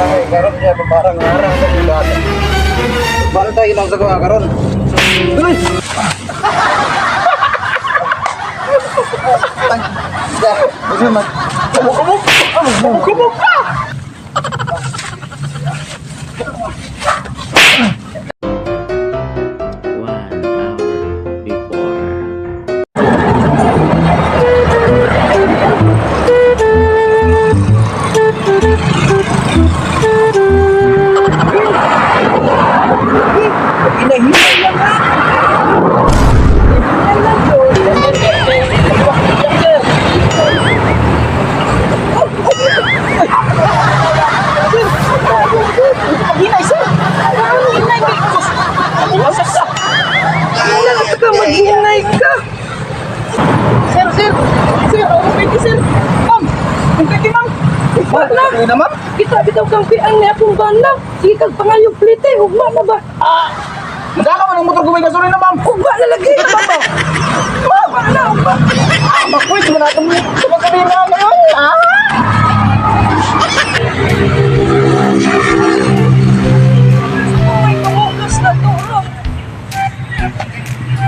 Ay, karon siya parang arang sa bata. Bantay lang sa kuha karon. Uy! Kumuk pa! One hour before. Hinahinay lang ha! Hinahinay lang yun. Hinay, sir! Hinay, sir! Wala ka maghinay ka. Sir, sir! Sir, ako pwede, sir! Ma'am! Kung pwede, ma'am! Wala. na, ma'am? Kita bitaw kang piang ni akong bana. Sige kag pangayong plite, ugma na ba? Ah! Magkaka man ang motor gumay gasolina, ma'am! Ugma na lagi na ba ba? Ma'am! Ugma na, ugma. Ah, makwit mo na itong tumakalina ngayon! Ah! Ay, kumukas na to, ro.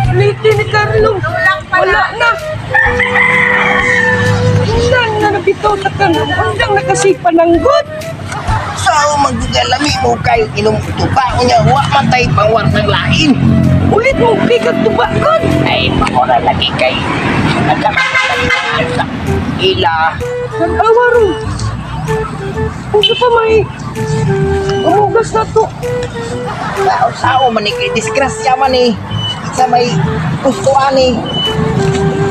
Plite ni Carlo. Wala na. Undang na nabitaw na ka na. Undang na kasi pananggot. Sao maggalami mo kayo inom tuba unya wa man tay pangwartang lain. Ulit mo pikat tubakon. Ay paora lagi kay nagkamang sa ila. Nag-awa ro. Puso pa may umugas na to. Sao sao man ni kay disgrasya man ni sa may gusto ani.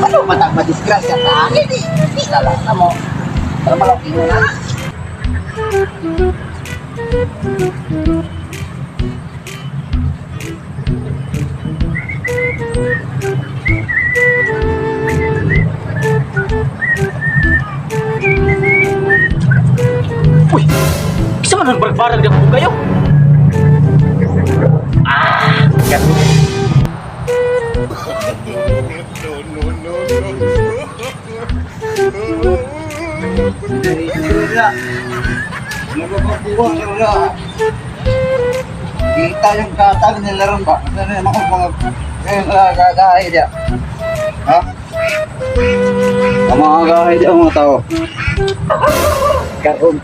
Ano man ta madisgrasya ta ani di di na lang na mo. Pero malaki mo na. Uy! Isa man nagbarag-barag na po kayo? Ah! Ganun. Kita yung katag nila ron ba? Ano yung mga mga gagahe diya? Ha? Ang mga gagahe diya mga tao. Karon.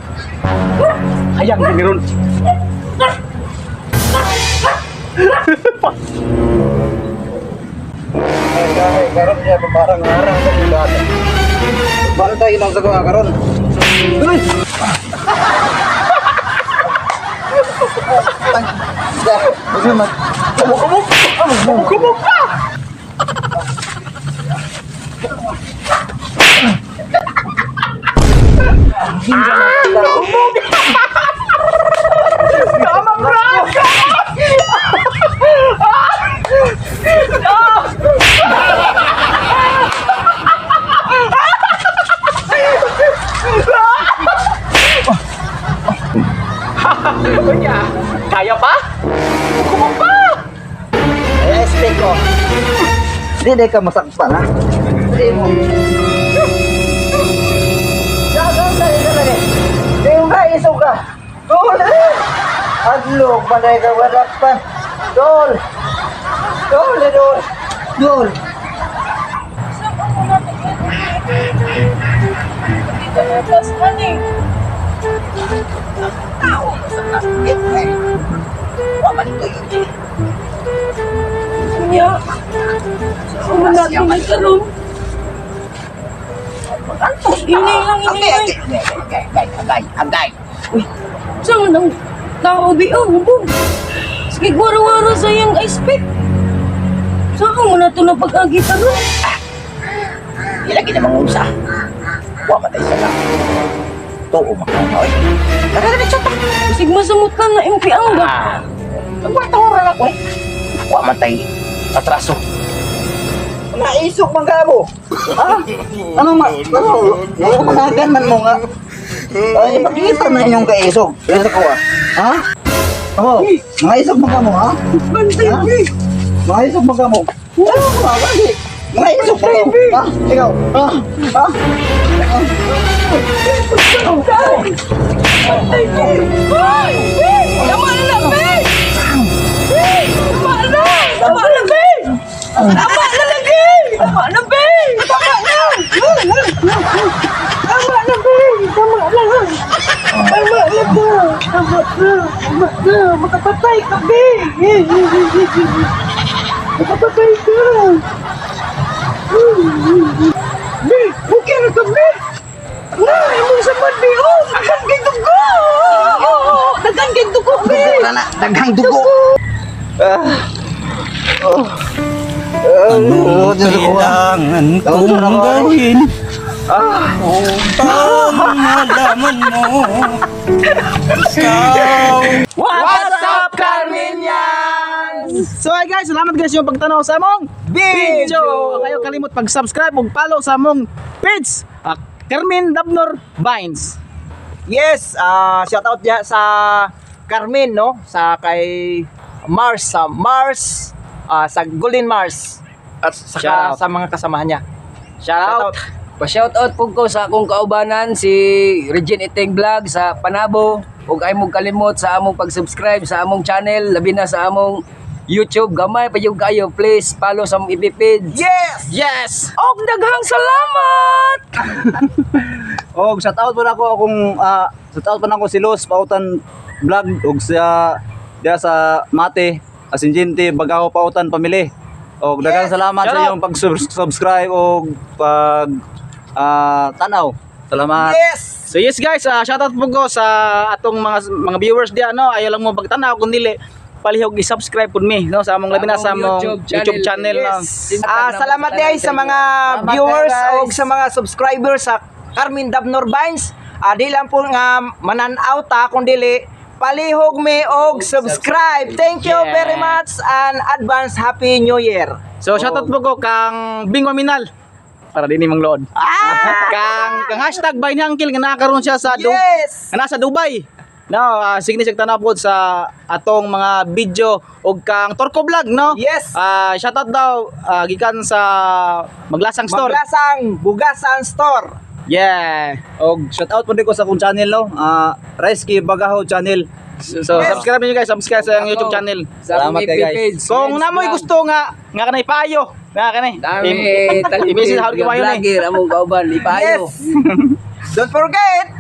Hayang din ron. Ay, gagahe karon siya parang arang sa bata. Bantay lang sa kuha karon. Uy! Kumuk pa. Unya, kaya pa? Kumuk pa! Ay, SP ko. Hindi di ka masakpan ha. Hindi mo. Di mo ka, isaw ka. Dol! Adlok, panay ka wadakpan. Dol! Dol, eh, dol! Dol! Saan ako natin? Hindi ka na plus money. Tao sa kasakit eh. Wa man ito yun. Kunya, saan mo natin may karon? Magantos ka. Hinay lang, hinay Agay, agay, agay, agay, agay, agay. Uy, saan man ang tao bi? Oh, hubog. Sige, waro-waro sa iyang ice pick. Saan mo na ito na pag-agi karon? Ilagi na mga unsa. Wa man tayo sala. Tuo makana oy. Tara na chata. Basig masamot lang na MP ang ba? Ah. Nagwarta ko ra ako eh. Wa man tayo atraso. Naisok man ka mo. Ha? Ano ma? Ano? Ano man mo nga? Ay, makita na inyong kaisog. Isa ko ah. Ha? Oo. Mga isog man ka mo ha? Bantay, Ha? uy. Mga isog man ka mo. Ano ba? Bakit? Mga isog pa ikaw. Ha? Ikaw. Ha? Ha? Hoy! Tama na na, be! Be! Tama na! Tama na, be! Tama na lagi! Tama na, be! Tama na! Tama na, be! Tama na! Tama na ba? Tama na! Tama na! Makapatay ka, be! Makapatay ka! Be! Okay na ka, be! Na, imong samad, be! Oh! Dagan kay dugo! Dagan kay dugo, be! Dugo na na, daghang dugo. Ano Kailangan kong gawin upang malaman mo ikaw? What's up, Carminians? So hi guys, salamat guys yung pagtanaw sa among video. Kayo kalimot pag-subscribe ug follow sa among page, Carmen Dabnor Vines. Yes, shout out diya sa Carmen, no? Sa kay Mars, sa Mars, sa Golden Mars. At Shout saka out. sa mga kasamahan niya. Shout out. Pa-shoutout po ko sa akong kaubanan si Regine Iting Vlog sa Panabo. Ug ay mong kalimot sa among pag-subscribe sa among channel, labi na sa among YouTube. Gamay pa yung kayo, please follow sa among FB page. Yes! Yes. Og daghang salamat! Og shout out po na ako akong shout out po na ako si Luz Pautan Vlog og sa diya sa Mate Asinjinte Bagaho Pautan Family. Og daghang salamat Shout sa out. iyong pag-subscribe og pag tanaw. Salamat. Yes! So yes guys, shout out po ko sa atong mga viewers diyan, no. Ayaw lang mo pagtanaw kun dili palihog i-subscribe pud mi, no, sa among labi na sa among YouTube channel, no. Yes. Salamat din sa mga Salamat viewers guys. o sa mga subscribers sa Carmen Dabnor Vines. Di lang po nga manan-out ta kung dili palihog mi og subscribe. Thank you very much and advance happy new year. So shout out po ko kang Bing Maminal para dinhi mang lood. Kang kang #BineHangkil nga naa karon siya sa Yes! nga nasa Dubai. No, sige siya tanaw pod sa atong mga video og kang Torco Vlog, no? Yes. Shout out daw gikan sa Maglasang Store. Maglasang Bugasan Store. Yeah. Og shout out po din ko sa akong channel, no. Reski Bagaho channel. So subscribe niyo guys, subscribe sa iyang YouTube channel. Sa among Salamat kay FB guys. page. Kung Friends namoy Vlog. gusto nga nga kanay payo, nga kanay. Dami talented Imagine how nga gimayo ni. vlogger among kauban ipayo. Yes! Don't forget,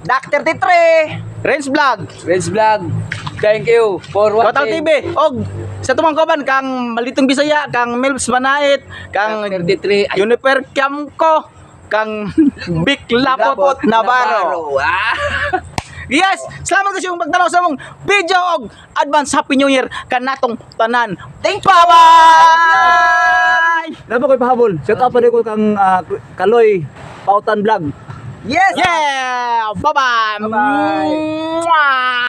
Dr. Titre. Range Vlog, Friends Vlog. Thank you for watching. Total TV og sa tumang kauban kang Malitong Bisaya, kang Milps Manait, kang Dr. Titre. Ay, Uniper Kiamco, kang Big Lapot. Lapot Navarro. Ah. Yes, salamat kasi yung pagtanaw sa mong video og advance happy new year kanatong tanan. Thank you. Bye-bye! Dapat ko'y pahabol. Shout out po din ko kang Kaloy Pautan Vlog. Yes! Yeah! Bye-bye! Bye-bye. Mwah!